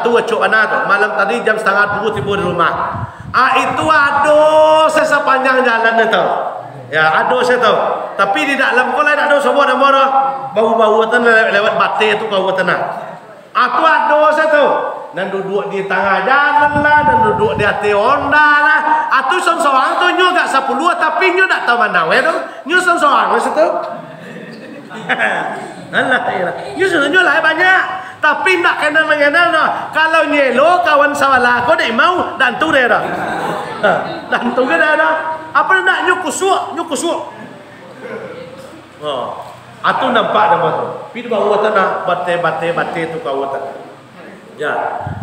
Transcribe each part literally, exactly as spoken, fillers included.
tu acok bana tu. Malam tadi jam satangah duo tibo di rumah. Ah, itu ado se sapanjang jalan tu. Ya, ado se tu. Tapi di dalam ko lai dak ado sobo namo doh. Bau-bau tu lewat, lewat bateh tu kau tu nah. Ah, tu ado se tu. Nan duduak di tangah jalan lah, nan duduak di ateh onda lah. Ah, tu sorang-sorang tu nyo agak sapuluah, tapi nyo dak tau manaweh tu. Nyo sorang-sorang se tu. Alah, iyolah. Nyo sudah nyo lah banyak. Tapi ndak kenal mangenal doh. Kalau nyelo kawan sabalah ko dek mau, dantu deh dah. Ha, dantu ke dah dah. Apa ndak nyo kusuak, nyo kusuak. Oh. Atu nampak nama tu. Pi di bawah tanah, bate-bate-bate tu bawah tanah. Ya.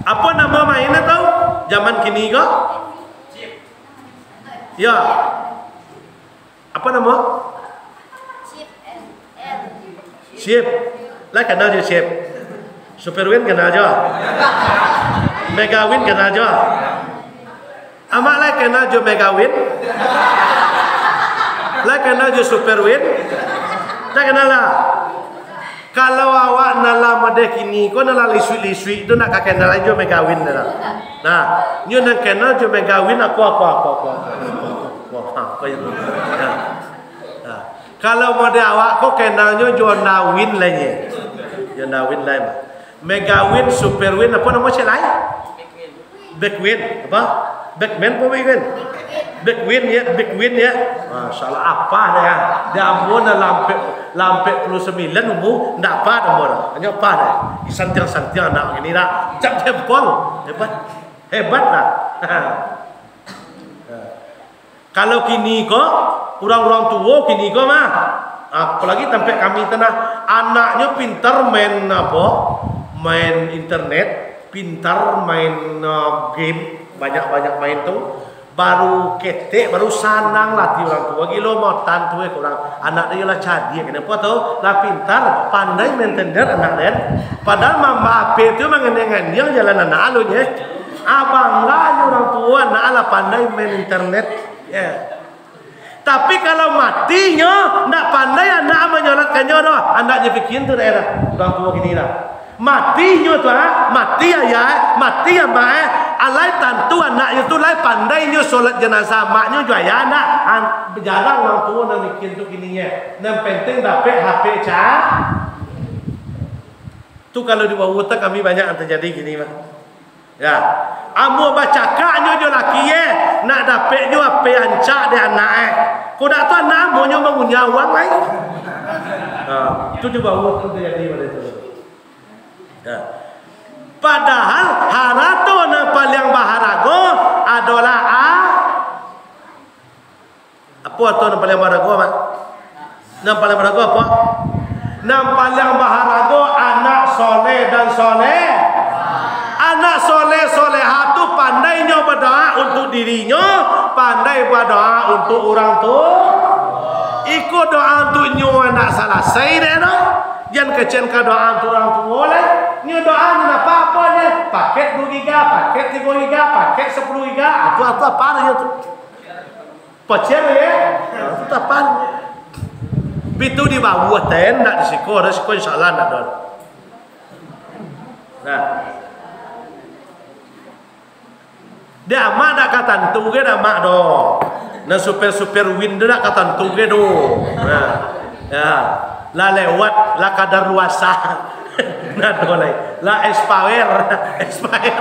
Apa nama main tu? Zaman kini ko? Ya. Apa nama? Chip. Lah kenal jo Chip. Super Win kenal jo. Mega Win kenal jo. Amak lai kenal jo Mega Win? Lai kenal jo Super Win? Lai kenal lah. Kalau awak nan lah model kini ko, nan lah lisuik-lisuik tu, nak ka kenal jo Mega Win tu lah. Nah, nyo nan kenal jo Mega Win, aku, aku, aku, aku, aku, aku, aku, ha, kau itu. Nah, nah. Kalau model awak ko, kenalnyo jo Honda Win lah nyo. Jo Honda Win lah. Mega Win, Super Win, apa nama cek lain? Back Win, apa? Back Man apa Back Win? Back Win ya, Back Win ya. Masya Allah, apa dah ya? Dia ambo dah lampek, lampek puluh sembilan umur, ndak apa dah ambo dah. Hanya apa dah? Santiang-santiang nak ini dah. Cap jempol. Hebat. Hebat lah. Kalau kini ko, urang-urang tuo kini ko mah, apolai tampek kami tu nah, anaknyo pintar main apo, main internet, pintar main, eh, game, banyak-banyak main tu, baru ketek, baru sanang lah ati urang tuo, gilo mautan tu eh, urang anak tu lah cadiak, kenapo tu, lah pintar, pandai main tender anak den, padahal mamba H P tu manganiang-nganiang jalan anak alun eh, ah, bangga nyo urang tuo anak lah pandai main internet. Ya. Tapi kalau mati nyo, ndak pandai anak manyolatkan nyo doh. Andak nyo pikian tu daerah. Urang tuo kini lah. Mati nyo tu, ha? Mati ayah, eh? Mati amak, eh? Alai tantu anak nyo tu lai pandai nyo solat jenazah amak nyo jo ayah ndak? An-, jarang urang tuo nan mikian tu kini nyo. Nan penting dapek H P ca-, tu kalau di Wawuta kami banyak yang terjadi kini mah. Ya. Ambo bacakak nyo jo laki eh, nak dapek jo H P ancak dek anak eh. Kok dak tu anak ambo nyo mangunyah uang lai. Ha, tu jo bawah tu terjadi pada itu. Ya. Padahal harato nan paliang baharago adolah a-, Apo tu nan paliang barago, Mak? Nan paliang barago apo? Nan paliang baharago anak soleh dan soleh. Anak soleh solehah tu pandai nyo badoa untuk dirinyo, pandai badoa untuk urang tu. Iko doa untuk nyo anak salasai dek no. Jan kecen ka doa untuk urang tuo lai. Nyo doa nyo napa apo nyo? Paket duo giga, paket tigo giga, paket sapuluah giga. Atu atu apa nyo tu? Pacel, ya? Nah, tu tapan. Tapi tu di bawah ten, ndak di siko, di siko insya Allah ndak doh. Nah. Di amak ndak ka tantu ge, di amak doh. Nah, super-super win tu ndak ka tantu ge doh. Nah. Ya. Lah lewat, lah kadar luasa. Nah, doh lai. Lah expire, expire.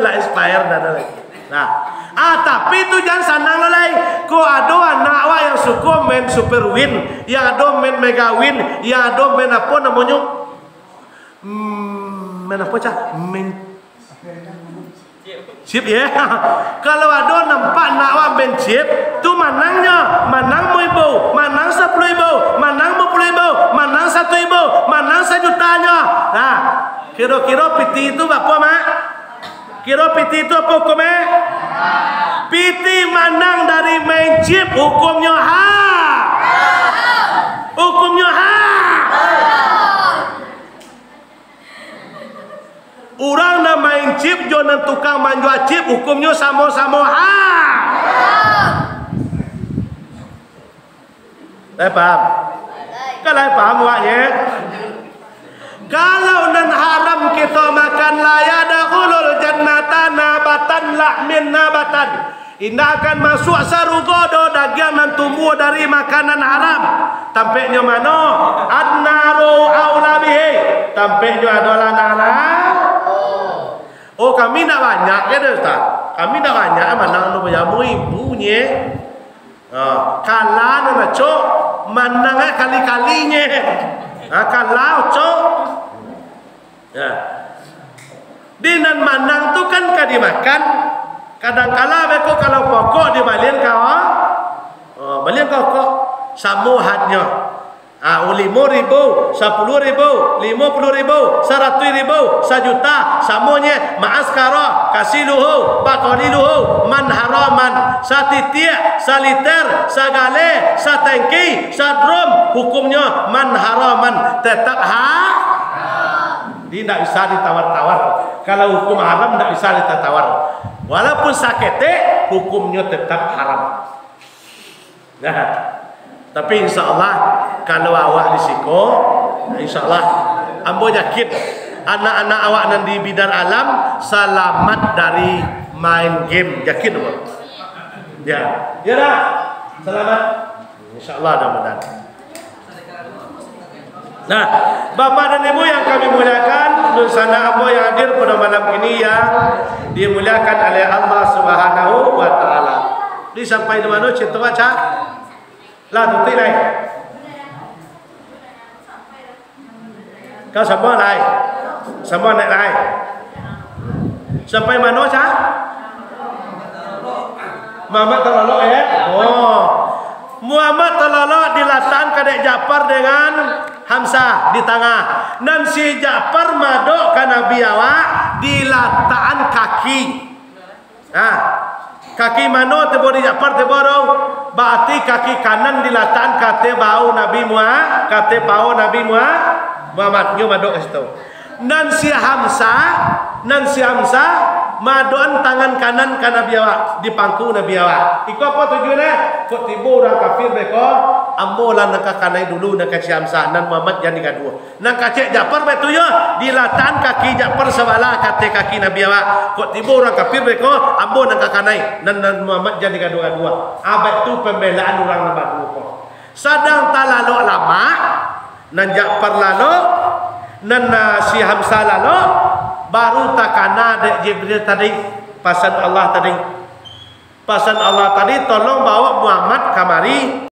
Lah expire, dah, dah lai. Nah, ah, tapi tu jan sanang lo lai. Ko ado anak awak yang suko main Super Win, yang ado main Mega Win, yang ado main apo namonyo? Hmm, main apo, Cah? Main chip, ya. Kalau ado nampak anak awak main chip, tu manangnyo, manang limo ribu, manang sapuluah ribu, manang limo puluah ribu, manang saratus ribu, manang sajutanyo. Nah, kiro-kiro piti tu barapo, Mak? Kiro piti tu apo hukum, eh? Piti manang dari main chip, hukumnyo ha. Hukumnyo ha. Urang nan main chip jo nan tukang manjua chip, hukumnyo samo-samo ha. Lai paham? Kan lai paham awaknyo? Kalau nan haram kito makan, la yadkhul Nabatan lahmin nabatan. Indak akan masuak sarugo doh dagiang nan tumbuah dari makanan haram. Tampeknyo mano? Annaru aula bihi. Tampeknyo adolah narako. Oh, kami ndak banyak, kecek Ustaz. Kami ndak banyak manang tu bajamu ibunye. Ha, kalah nan acok, manang kali-kalinye. Ha, kalah acok. Ya. Di nan manang tu kan ka dimakan. Kadangkala beko kalau kokok dibalian ka, oh, balian kokok. Samo hadnyo. Ah, limo ribu, sapuluah ribu, limo puluah ribu, saratuih ribu, sajuta, samonye, ma'askara, kasiluhu, bakaliluhu, man haraman, satitiak, saliter, sagale, satengki, sadrum, hukumnyo man haraman, tetap ha-, jadi ndak bisa ditawar-tawar. Kalau hukum haram ndak bisa ditawar. Walaupun saketek, hukumnyo tetap haram. Nah, tapi insya Allah, kalau awak di siko, insya Allah, ambo yakin, anak-anak awak nan di Bidar Alam salamat dari main game. Yakin ambo. Ya, ya dah, salamat. Insya Allah, mudah-mudahan. Nah, Bapak dan Ibu yang kami muliakan, dunsanak ambo yang hadir pada malam ini yang dimuliakan oleh Allah Subhanahu wa Ta'ala. Di sampai di mano cinta baca? Lah, tutup lai. Kau sama lai. Sama naik lai. Sampai mano, Cak? Muhammad Talolok, ya? Oh. Muhammad Talolok dilatakan ka dek Ja'far dengan Hamzah di tangah. Nan si Ja'far madok ka Nabi awak dilatakan kaki. Nah, kaki mano tibo di Ja'far tibo tu? Barati kaki kanan dilatakan ka ateh bahu Nabi Muha-, ka ateh paho Nabi Muha-, Muhammad. Nyo madok ka situ. Nan si Hamzah, nan si Hamzah, madokan tangan kanan ka Nabi awak, di pangku Nabi awak. Iko apo tujuannyo? Kok tibo urang kafir beko, ambo lah nan ka kanai dulu, nan ka si Hamzah, nan Muhammad jan digaduah. Nan kecek Ja'far baitu yo, dilatakan kaki Ja'far sabalah ka ateh kaki Nabi awak. Kok tibo urang kafir beko, ambo nan ka kanai, nan, nan Muhammad jan digaduah-gaduah. Ah, baitu pambelaan urang nan baduo ko. Sadang talalok lamak, nan Ja'far lalok, nan, ah, si Hamzah lalok, baru takana dek Jibril tadi, pasan Allah tadi. Pasan Allah tadi, "Tolong bawa Muhammad kamari."